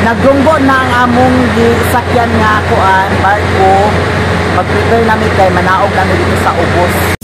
Naglunggo na ang among gisakyan nga kuan barko. Mag-prepare nami kay manaog nami dito sa ubos.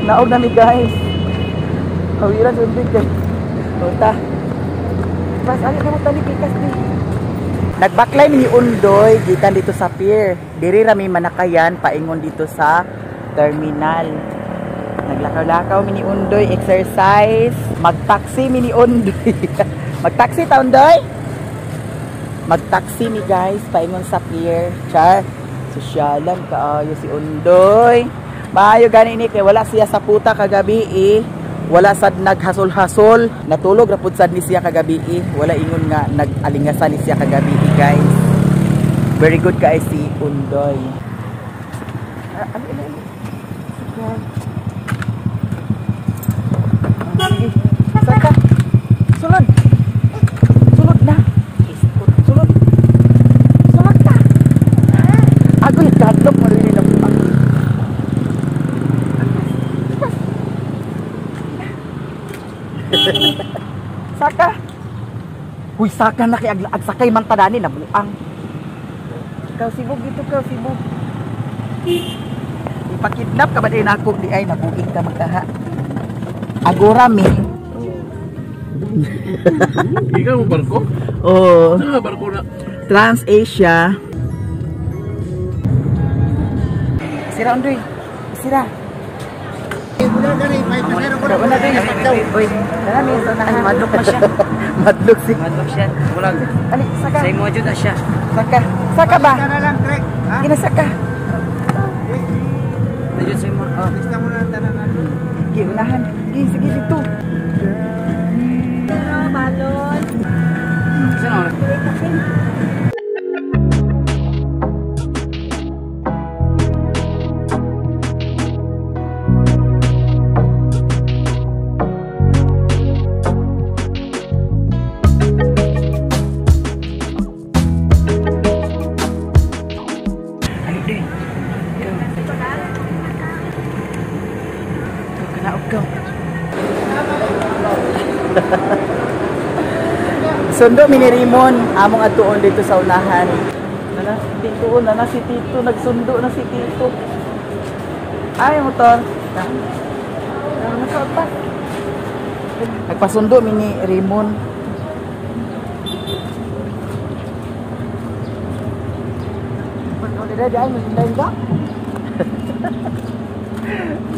Naog na mi guys. Hawiran sa tubig kay. Tota. Mas ali na mo tali pikas di. Nagbaklay ni Undoy gikan dito sa pier. Diri ra mi manakayan paingon dito sa terminal. Naglakaw-lakaw mi ni Undoy, exercise, magtaxi mi ni Undoy. Magtaxi ta Undoy? Magtaxi mi guys paingon sa pier. Char. Sosyalan kaayo si Undoy. Maayo gani ni kay wala siya sa puta kagabi eh. Wala sad naghasol-hasol, natulog ra pud sad ni siya kagabi eh. Wala ingon nga nag-alingasan ni siya kagabi eh, guys. Very good kay si Undoy. Sige. Saka. Sulod. Sulod na. Sulod. Sulod na. Agoy kadlok mo rin na. Saka. Huy, saka na kay agsakay man tadani na buang. Ikaw sibog dito, ikaw sibog. Ipakidnap ka ba din ako di ay nabuing ka magkaha. Agora mi. Ikaw mo barko? Oo. Saan barko na? Trans-Asia. Sira Undoy. Sira. Madlok na siya. Madlok si. Madlok siya. Bulag. Ali, saka. Sa imo jud na siya. Saka. Saka ba? Kinasaka. Jud sa imo. Oh. Gi unahan. Gi sige dito. Pero balon. Sino? Sundo mi ni Rimon among atuon dito sa unahan. Nana, Tito, nana si Tito, nagsundo na si Tito. Ay, motor. Nagpasundo mi ni Rimon.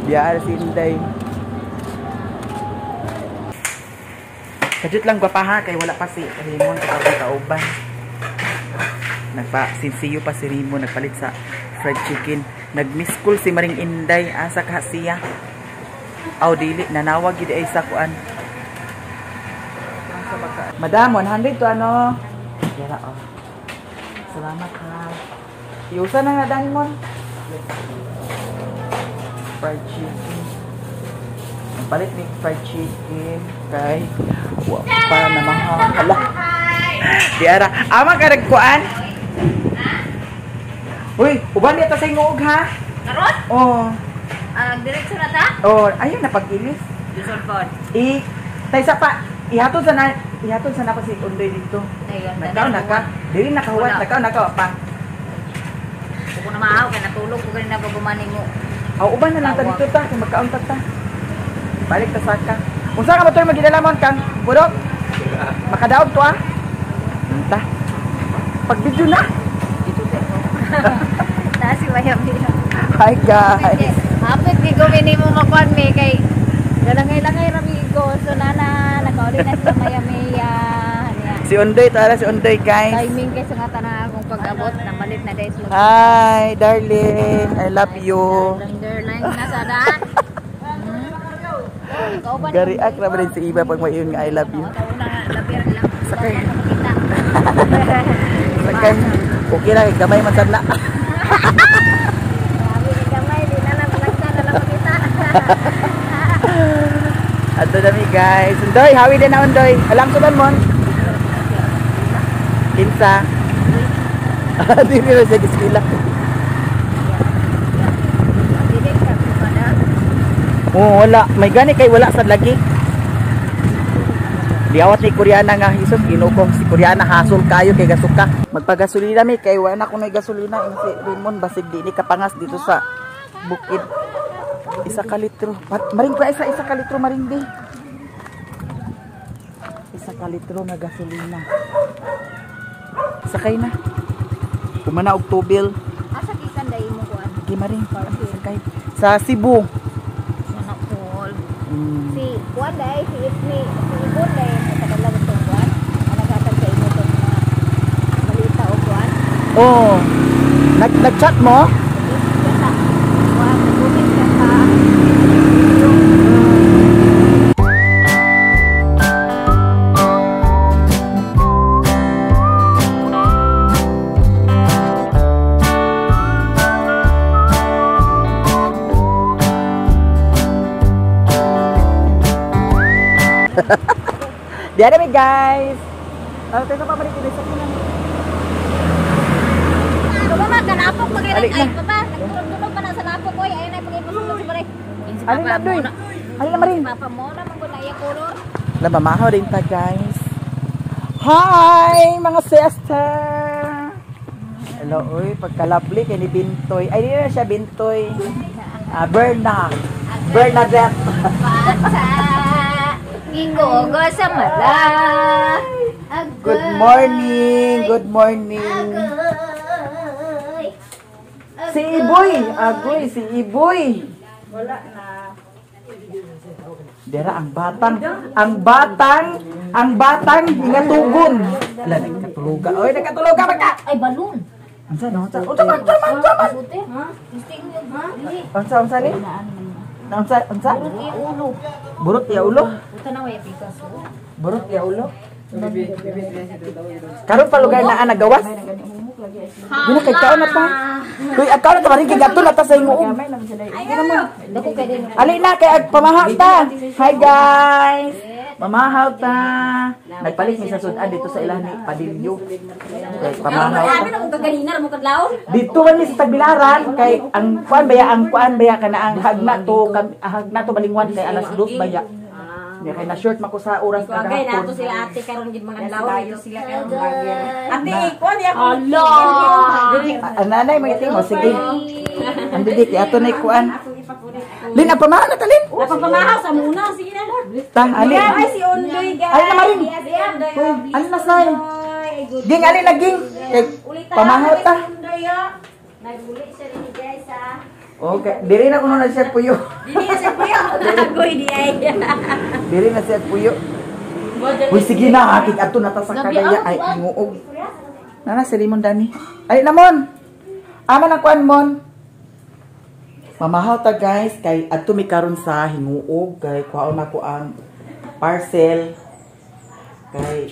Biar si Inday. Kajut lang gwapa ha, kay wala pa si Rimon kapag kauban. Nagpa-sinsiyo pa si Rimon, nagpalit sa fried chicken. Nag-miss call si Maring Inday, asa ka siya. Aw dili, nanawag gid ay sa kuan. Madam, 100 to ano? Yara oh. Salamat ha. Iusa na nga Danmon. Fried chicken. Palit ni fried chicken kay wa pa na mahala. Di ara. Ama ka nagkuan? Uy, uban niya ta sa ingoog ha? Karon? Oo. Diretso na ta? Oh, ayun na pag-ilis. Luzon pod. I taysa pa ihatod sa na ko si Undoy dito. Nagkaon na ka. Dili nakahuwat, nagkaon na ka pa. Kuko na maaw kay natulog ko ganina pa gumani mo. Aw, uban na lang ta dito ta kung magkaon ta ta. Balik ta saka. Unsa ka motor magidala mon kang budok? Makadaog to ah. Ta. Pag video na. Dito ta. Na si Mayam dito. Hi guys. Hapit gi gumini mo makuan mi kay galangay-langay ra mi ko. So nana nakauli na sila Maya Maya. Si Undoy, tara si Undoy guys. Timing kay sa nga tanan akong pag-abot na malit na days. Hi darling, I love you. Darling, nasa daan. Gari akra ba rin si Iba pag mayon nga I love you. Sakay. Sakay. Okay lang, gamay man sad na. Gamay, di na lang malagsa na lang makita. Adto na mi guys. Undoy, hawi din na Undoy. Alam ko mon. Kinsa. Dili na siya gispila. Oh, wala. May gani kay wala sad lagi. Diawat ni Koreana nga hisos Ginoo si Koreana hasol kayo kay gasuka. Magpagasolina mi kay wala na kunoy gasolina si Raymond basig di ni kapangas dito sa bukid. 1 ka litro. Maring pa isa ka litro maring di. 1 ka litro nga gasolina. Sakay na. Kumana og tubil. Asa gikan dai mo kuan? Di maring. Sakay sa Cebu. Sana all. Si kuan dai si Ismi, si Ibon dai nakadala mo tong kuan. Ang naghatag sa imo tong mga balita o kuan. Oh. Nag-chat mo? Kuan, nagubit ka sa Diyan na guys. Teka pa balik sa kinan. Baba, kanapok Alik na. Ay, baba, nagtunog-tunog pa na sa napok oy. Ayun ay pag-ipasok sa balik. Alin na doy. Alin na maring. Papa mo na man gud na iya color. La mamahaw rin ta guys. Hi mga sister. Hello, oy, pagka-lovely kay ni Bintoy. Ay, di na siya Bintoy. Berna. Bernadette. Bata, gingogo sa mala. Agoy. Good morning. Good morning. Agoy. Si Iboy. Agoy, si Iboy. Wala na. Dera ang batang, ang batang, ang batang hingatugon. Ala, nagkatuluga. Oy, nagkatuluga ba ka? Ay, balon. Unsa no? Unsa? Unsa man? Unsa man? Unsa man? Ha? Ha? Unsa unsa ni? Unsa unsa? Burot iya ulo. Burot iya ulo. Puta na way pikas. Burot iya ulo. Karon pa lugar na nagawas. Dili kay kaon na pa. Uy, akaw na ta maring kay gato na ta sa ingoog. Dako kay din. Ali na kay ag pamahaw ta. Hi guys. Pamahaw ta. Nagpalit mi sa sudan dito sa ilang ni Padillo. Kay pamahaw ta. na kung kaganina mo kadlawon. Dito man mi sa Tagbilaran kay ang kuan baya kana ang hagna to hagna to balingwan kay alas 2 baya. Niya kay na short mako sa oras na Kay nato gahapon. sila ate karon gid mga adlaw dito sila karon vlogger. Ate kuan ya Ala. Nanay mo itim mo sige. Ang didi kay ato nay kuan. Lin ang pamahaw na ta Lin. Napapamahaw sa muna sige na. Ta ali. Ay si Ondoy guys. Ali na maring. Si Ondoy. Uy, ali na say. Ging ali na ging. Kay pamahaw ta. Ondoy ah. Naguli siya rin guys ah. Okay, diri na kuno na siya puyo. Dili na siya puyo. Agoy di ay. Diri na siya puyo. Uy, sige na, akik ato na ta sa Cagaya ay nguog. Nana si Limon dani. Ay namon. Ama na kuan mon. Mamahaw ta guys kay adto mi karon sa Hinguog kay kuhaon nako ang parcel kay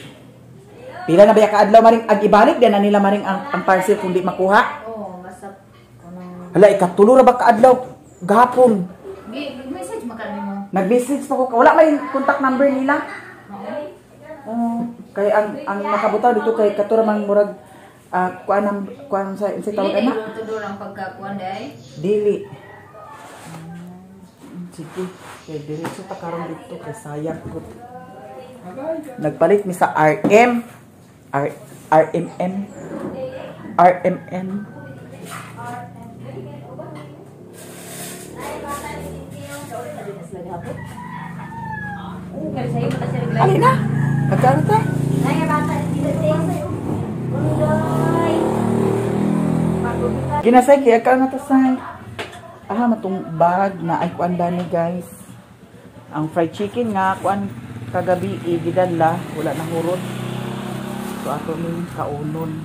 pila na ba ka adlaw maring ag ibalik din na nila maring ang parcel kung di makuha. Oh, basta kanang Hala ikatulo ra ba ka adlaw gahapon. Message makani mo. Nag-message pa ko wala may contact number nila. Oh, kay ang nakabutaw dito kay katura mang murag Kuan kuan sa sa tawag ana. Dili ang pagkakuan dai. Dili. Sige, kay diretso ta karon dito kay sayang ko. Nagpalit mi sa RM R RMM RMN. Ali na. Pagkaano ta? Ginasay kaya ka na to say. Ah, matong bag na ay kuan dani guys. Ang fried chicken nga kuan kagabi gidala, wala na hurot. So ato ning kaunon.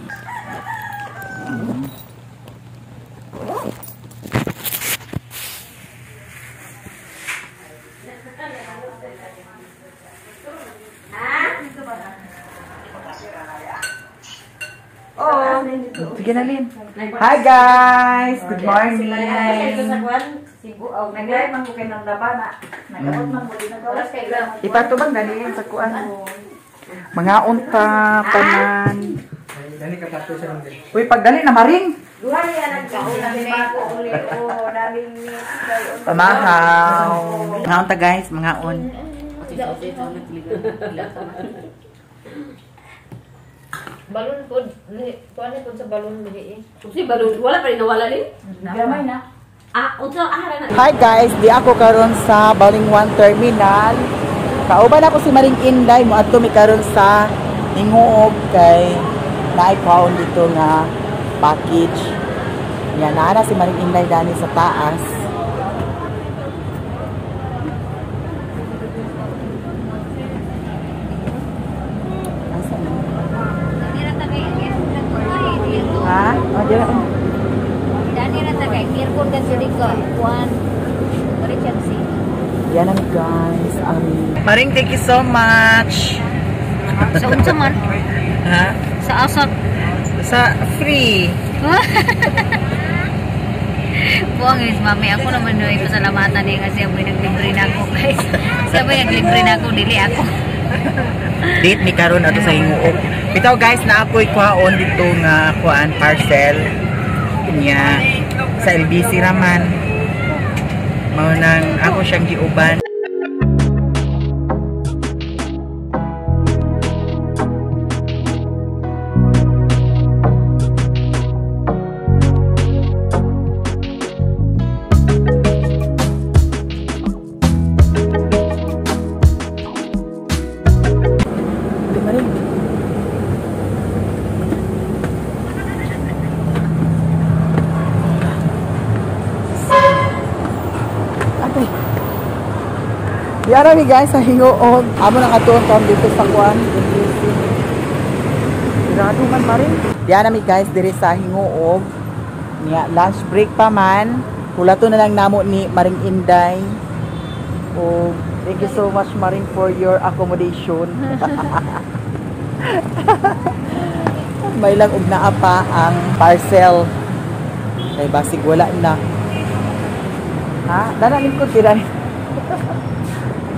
Oh, sige na Lin. Hi guys, good morning. Ipatubang dali sa kuan. Mga unta tanan. Uy, pagdali na maring. Pamahaw. Mga unta guys, mga un. Balon po, kuan po sa balon lihi. Si balon, wala pa rin nawala ni. Gamay na. Ah, unsa ah na. Hi guys, di ako karon sa Balinguan Terminal. Kauban ako si Maring Inday, moadto mi karon sa Hinguog kay naay kwaon dito nga package. Nya naa na si Maring Inday dani sa taas. Asa na? Ha? Oh, dira. Dani ra ta kay aircon kan sa dito. Kuan. Emergency. Yan ang guys. Maring, thank you so much. Sa unsa man? Ha? Sa asa? Sa free. Buang is mami, ako naman noy pasalamatan ni kasi amoy naglibre na ako guys. Siya mo'y naglibre na ako, dili ako. Date mi karon ato sa Hinguog. Bitaw guys, na ako'y kuhaon dito nga kuan parcel niya sa LBC raman. Mao nang ako siyang giuban. Yara mi guys sa Hinguog. Amo nang atuon kaon dito sa kuan. Grado man maring. Yara mi guys diri sa Hinguog. Nya lunch break pa man. Hulato na lang namo ni Maring Inday. Oh, thank you so much Maring for your accommodation. May lang og naa pa ang parcel. Kay basig wala na. Ha? Dana lingkod kay dani.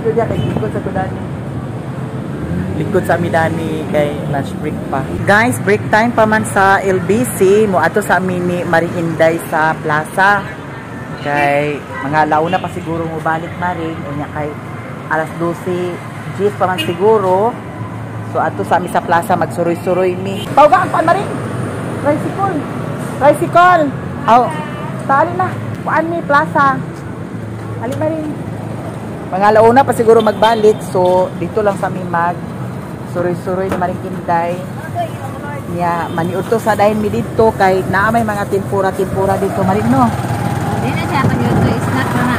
Lingkod ya kay lingkod sa kudani. Lingkod sa amidani kay lunch break pa. Guys, break time pa man sa LBC. Moadto sa amin ni Maring Inday sa plaza. Kay mga launa pa siguro mo balik Maring, unya kay alas 12:10 pa man siguro. So adto sa amin sa plaza magsuroy-suroy mi. Tawga ang kuan Maring. Tricycle. Tricycle. Aw, taali na. Kuan mi plaza. Ali Maring. Mga launa pa siguro magbalik, so dito lang sa mi mag suroy-suroy ni Maring Inday. Nya maniudto sa dahin mi didto kay naa may mga tempura-tempura dito Maring no. Di na siya pag-udto, snack na na.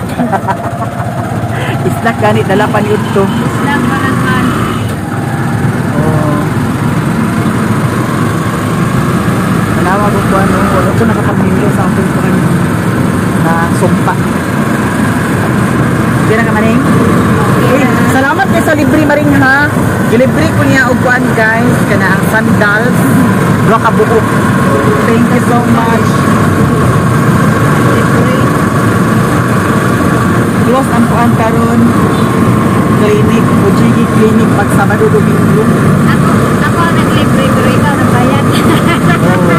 Snack gani dala pa ni udto. Snack pa na man. Oh. Manawag ko ano, wala ko nakapamilyo sa akong kuan na sumpa. Di na ka Maring? Okay. Salamat kay sa libre Maring ha. Gilibre ko niya og kuan guys kana ang sandals duha ka buok. Thank you so much. Close ang kuan karon. Clinic, Ujigi Clinic pag Sabado Domingo. Ako naglibre pero ikaw nagbayad. Oh.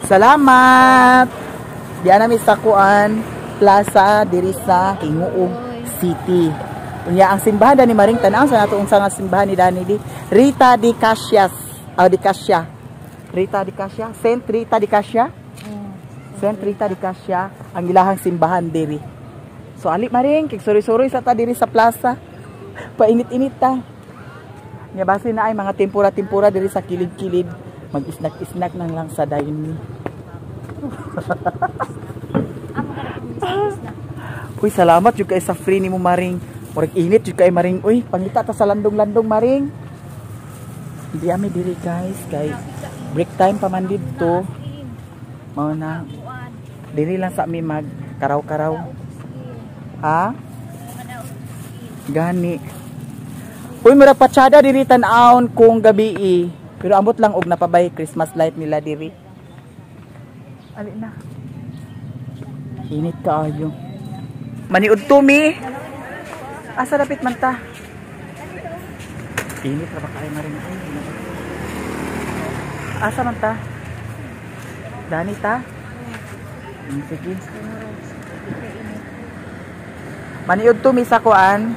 Salamat. Diyan nami sa kuan plaza diri sa Gingoog City. Unya ang simbahan dani Maring, tan-aw sa nato unsa nga simbahan ni dani di Rita de Casias. Ah, de Casia. Rita de Casia, Saint Rita de Casia. Saint Rita de Casia ang ilahang simbahan diri. So ali Maring, kay suri-suri sa ta diri sa plaza. Painit-init ta. Nya base na ay mga tempura-tempura diri sa kilid-kilid. Mag-snack-snack nang lang sa dining. Uy, salamat jud kay sa free nimo Maring. Murag init jud kay Maring. Uy, pangita ta sa landong-landong Maring. Hindi ami diri guys kay break time pa man didto. Mao na. Diri lang sa mi mag karaw-karaw. Ha? Gani. Uy, murag patsada diri tan-awon kung gabi. Pero ambot lang og napabay Christmas light nila diri. Ali na. Init kaayo. Maniud to mi. Asa dapit man ta? Init ra ba kay Maring? Asa man ta? Dani ta? Sige. Maniud to mi sa kuan.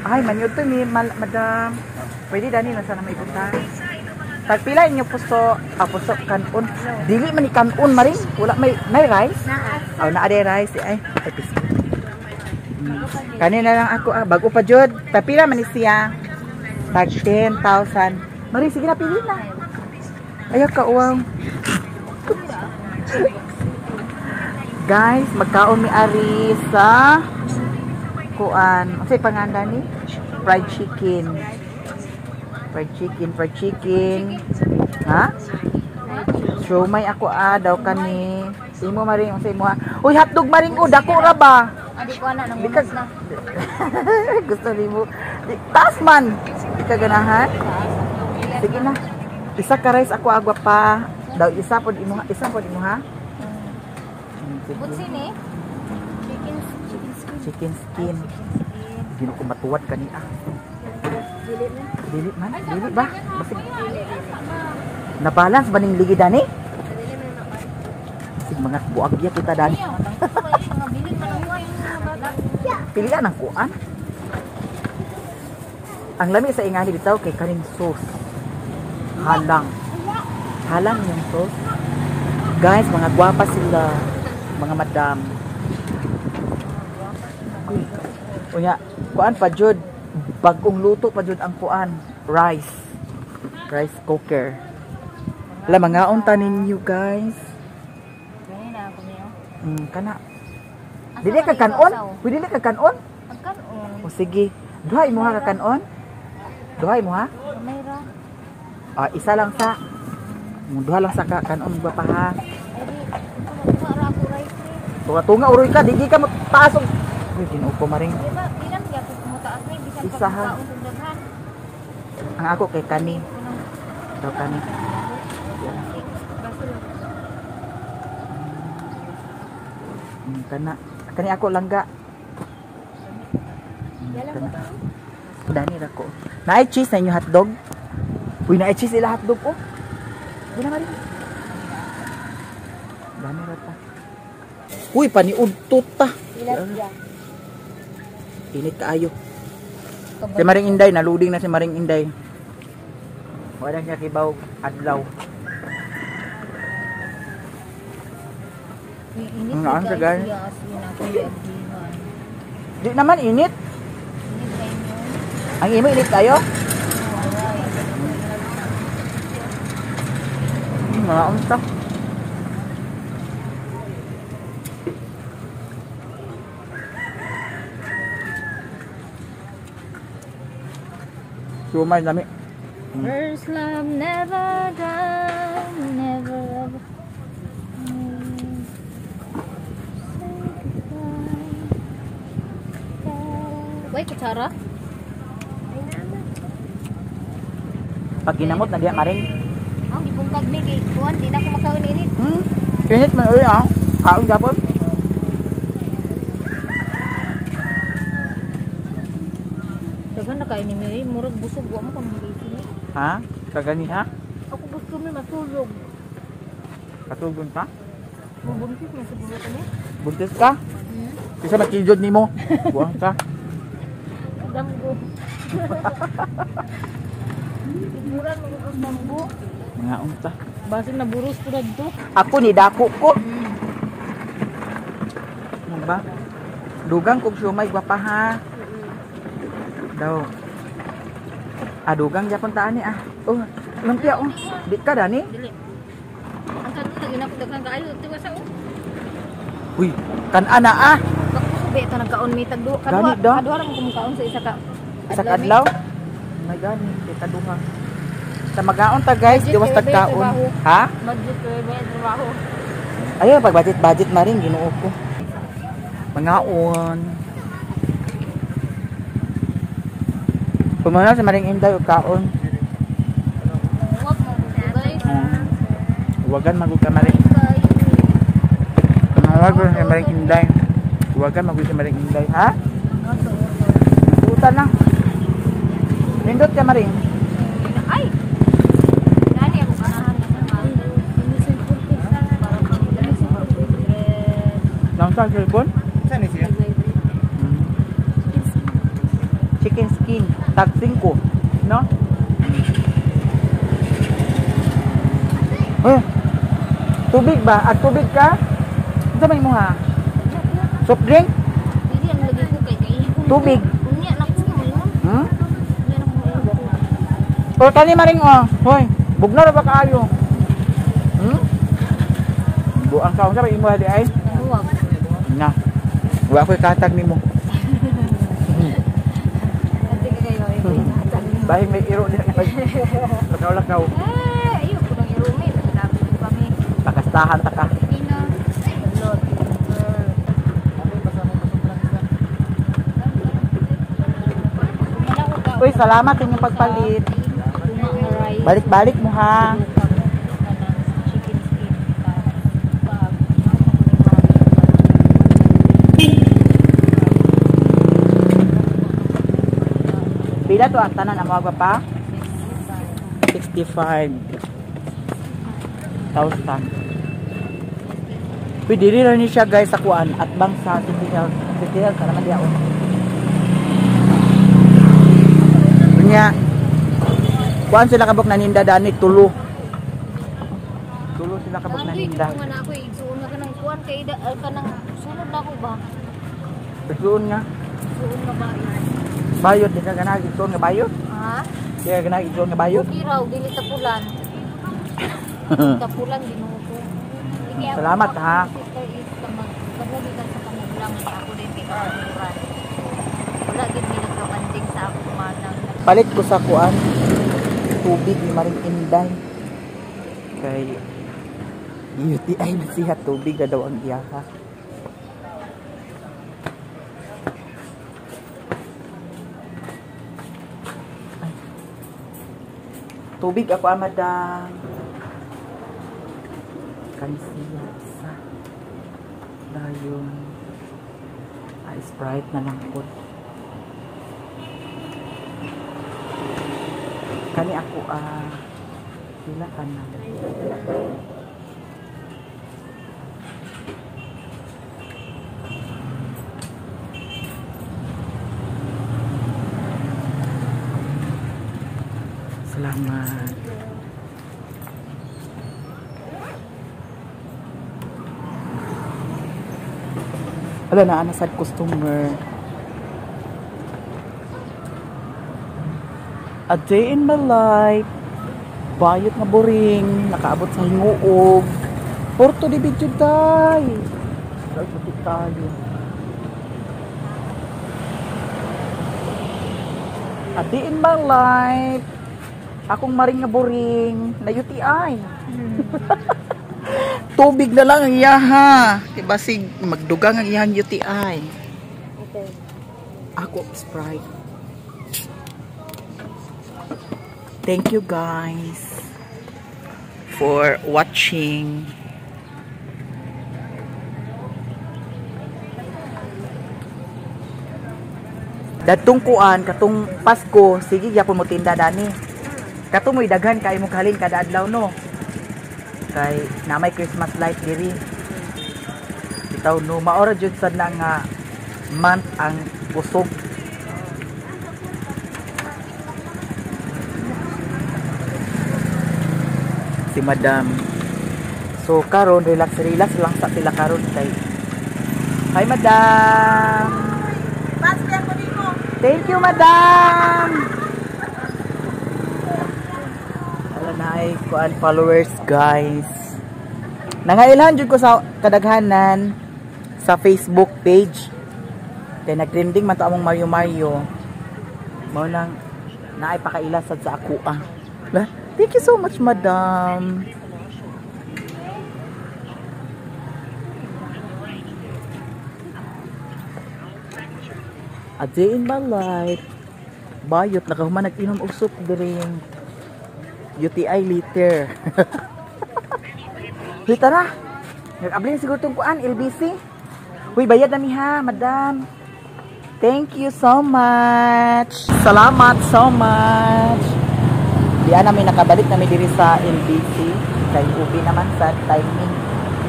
Ay, maniud to mi, madam. Pwede dani lang sana may ibutang. Tagpila inyo puso, puso kanon. Dili man ni kanon Maring, wala may rice. Aw naa day rice ay. Ay piso. Kanina lang ako bago pa jud. Tagpila man ni siya. Tag 10,000. Maring sige na pili na. Ayaw ka uwang. Guys, magkaon mi ari sa kuan. Unsay panganda ni? Fried chicken. Fried chicken, fried chicken. Ha? Siomay ako daw kani. Imo Maring unsay mo ha? Uy, hotdog Maring o dako ra ba? Adi ko ana nang na. Gusto nimo. Taas man. Di ka ganahan? Sige na. Isa ka rice ako agwa pa. Daw isa pod imo, isa pod imo ha. Butsi ni. Chicken skin. Chicken skin. Ginoo ko matuwad kani ah. Dili man. Dili man? Dili ba? Basig. Na-balance ba ning ligi dani? Basig mga buagya kita dani. Pilian ang kuan. Ang lami sa ingani bitaw kay kaning sauce. Halang. Halang yung sauce. Guys, mga gwapa sila. Mga madam. Uy. Unya, kuan pa jud. Bagong luto pa jud ang kuan, rice. Rice cooker. Hala, mangaon ta ninyo guys. Gani na ako niyo. Kana. Dili ka kanon? Pwede ka kanon? Ang kanon. O sige. Duha imo ha ka kanon? Duha imo ha? Gamay ra. Ah, isa lang sa. Duha lang sa ka kanon ba pa ha? Tunga-tunga uroy ka, digi ka motaas og. Uy, Ginoo ko Maring. Di ba, di lang gyapon mutaas ni bisan Isa ha. Ang ako kay kani. Daw kani. Kana. Kani ako langga. Kana. Dani ra ko. Naay cheese na inyo hotdog? Uy, naay cheese ila hotdog oh. Di na Maring. Dani ra ta. Uy, paniudto ta. Init kaayo. Si Maring Inday, naluding na si Maring Inday. Wala siya kibaw adlaw. Init Ang na guys. Di naman init. Ang imo init kayo? Mga unta. Siomay lami. First love never die, never ever. Say goodbye. Wait, kutsara? Pag ginamot na diya Maring. Ang gibungkag ni kay kuan, di na ko makaon init. Init man uy ah. Kaon gapon. Daghan na kayo ni Mary, murag busog wa mo kung hindi. Ha? Kagani ha? Ako gusto mi matulog. Patulgon ka? Mabuntis man siguro kami. Buntis ka? Kaysa makijod nimo. Buang ka. Damgo. Siguran mo ko damgo. Mga unta. Basin na buros ko dadto. Ako ni dako ko. Ano ba? Dugang kog siomay gwapa ha. Daw. Ah, dugang japon taan ni ah. Oh, lumpia oh. Di ka dani? Dili. Ang kanto lagi na ko daghan kaayo tiwa sa oh. Uy, kan ana ah. Bakit ito nagkaon mi tagdu Gani kadua daw. kadua ra mo kumukaon sa isa ka Sa kadlaw. May gani, kay kaduha. Sa magaon ta guys, Budget diwas kayo ba yung tagkaon. trabaho? Ha? Budget ko ba trabaho? Ayaw, pag budget budget maring Ginoo ko. Mangaon. Pumana sa Maring Inday og kaon. Wag mo guys. Huwagan magug ka Maring. Huwagan si Maring Inday. Huwagan magug si Maring Inday, ha? Suutan lang. Nindot ka Maring. Ay. Gani ako ganahan Lang sa cellphone? Saan ni siya? Chicken skin, tag 5, no? Eh, tubig ba? At tubig ka? Unsa may mo ha? Soft drink? Dili ang lagi ko kay kay Tubig. Unya na ko mo. Hmm? Unya na ko. O tani Maring oh. Hoy, bugna ra ba kaayo? Hmm? Buang ka unsa may imo di ay? Huwag. Na. Wa ko'y katag nimo. Ate ka kayo ay Bahing may iro diha kay. Lakaw-lakaw. Eh, ayo ko nang irumi nagdapit ko kami. Pakastahan ta ka. Pino. Lord. Uy, salamat inyong pagpalit. Balik-balik mo ha. Pila to ang tanan ang mga pa? 65,000. Uy, diri ra ni siya guys sa kuan at bang sa City Health. City Health para man diaon. Unya. Kuan sila kabok naninda dani tulo. Tulo sila kabok naninda. Nga na ako igsuon nga kanang kuan kay kanang sunod na ako ba? Igsuon nga. Igsuon nga ba? Bayot di ka ganahag igsuon nga bayot? Ha? Di ka ganahag igsuon nga bayot? Okay raw dili tapulan. Tapulan Ginoo ko. Salamat ha. Sister is magkamugikan sa pamuglang ako din kay kamuran. Wala gid mi nagkabanding sa akong manang. Palit ko sa kuan tubig ni Maring Inday. Kay UTI na siya, tubig na daw ang iyaha. Ay. Tubig ako madam. Kansiya isa. Dayon. Ay, Sprite na lang po. Kani ako sila ka na. Salamat. Wala na ana sad customer. A day in my life. Bayot nga boring, nakaabot sa hinguog. Porto di video day. Ay, putik tayo. A day in my life. Akong maring nga boring na UTI. Tubig na lang ang iyaha. Diba sig magdugang ang iyang UTI. Okay. Ako Sprite. Thank you guys for watching. Datong kuan katong Pasko, sige gyapon mo tinda dani. Kato mo'y daghan kay mo kalin kada adlaw, no. Kay na may Christmas light diri. Bitaw no, maora jud sad na nga month ang kusog. Si Madam. So karon relax relax lang sa sila karon kay. Hi, Madam. Thank you, Madam. Wala na ay kuan followers, guys. Nangailhan jud ko sa kadaghanan sa Facebook page. Kay nagtrending man to among Mario Mario. Mao nang naay pakaila sad sa ako ah. Thank you so much, Madam. A day in my life. Bayot nakahuman nag-inom og soup drink. UTI later. Huy, tara. Nag-ablin siguro tong kuan LBC. Huy, bayad na mi ha, Madam. Thank you so much. Salamat so much. Di na mi nakabalik na mi diri sa LBC kay ubi naman sa timing.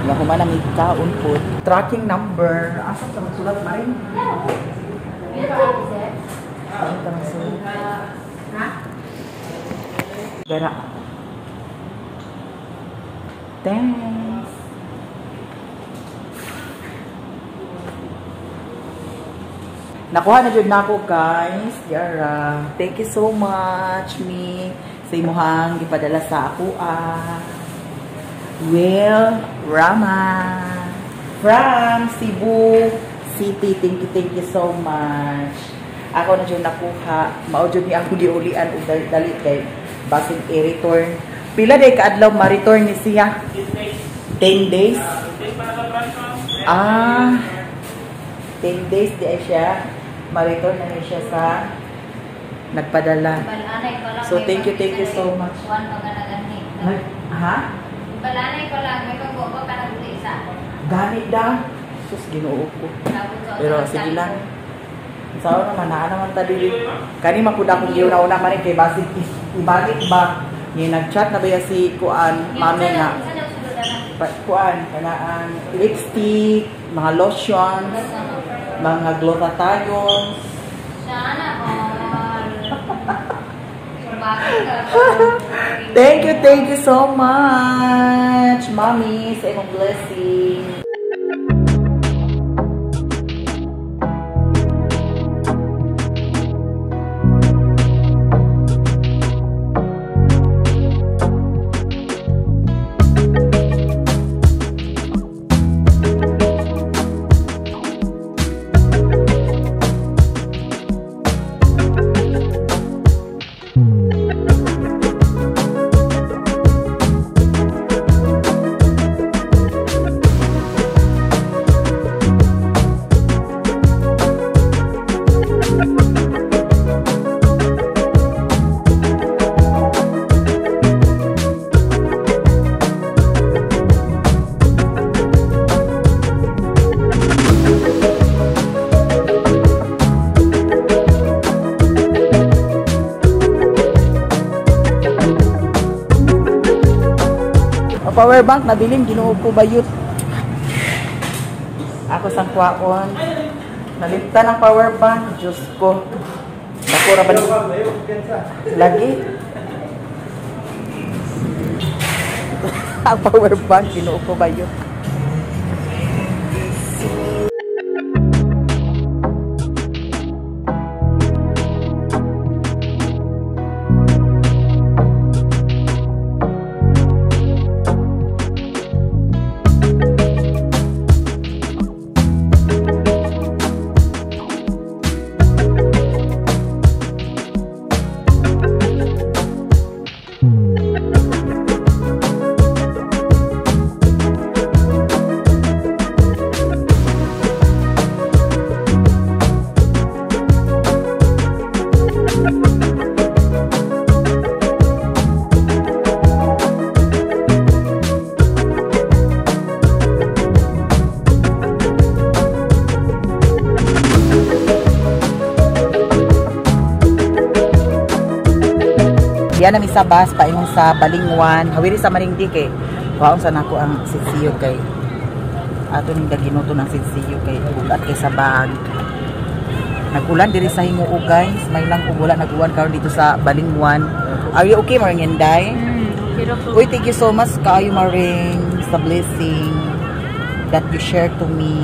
Nga human na mi kaon pud. Tracking number. Asa ta magsulat, Maring? Asa ta magsulat? Gara. Thanks. Nakuha na jud nako, guys. Yara. Thank you so much, mi, sa imuhang gipadala sa ako ah. Will Rama from Cebu City. Thank you so much. Ako na jud nakuha. Mao jud ni ako giulian og dali kay basig i-return. Pila day kaadlaw ma-return ni siya? 10 days. Ah, 10 days di ay siya ma-return na ni siya sa nagpadala. So thank you so much. Ha? Balanay pa lang, may pag-uwa ka na isa. Gani da. Sus, Ginoo ko. Pero sige lang. Sao naman, naa naman ta dili. Kani man pud akong giuna-una man kay basig ibalik ba ni nag-chat na ba ya si kuan mami nga kuan kanang lipstick, mga lotions, mga glutathione. Sana all. Thank you so much, Mami, sa imong blessing. Power bank nabilin Ginoo ko bayot. Ako sang kwaon. Naliptan ang power bank, Diyos ko. Dako ra ba ni? Lagi. Ang power bank Ginoo ko bayot. Diyan na mi sa bus paingon sa Balingwan. Hawiri sa Maringdi kay kuhaon sa nako ang sitsiyo kay ato ning daginuto ng sitsiyo kay bugat kay sa bag. Nagulan diri sa Hinguo, guys. May lang ug wala nagulan karon dito sa Balingwan. Are you okay, Maring Inday? Okay ra ko. Uy, thank you so much kaayo, Maring, sa blessing that you share to me.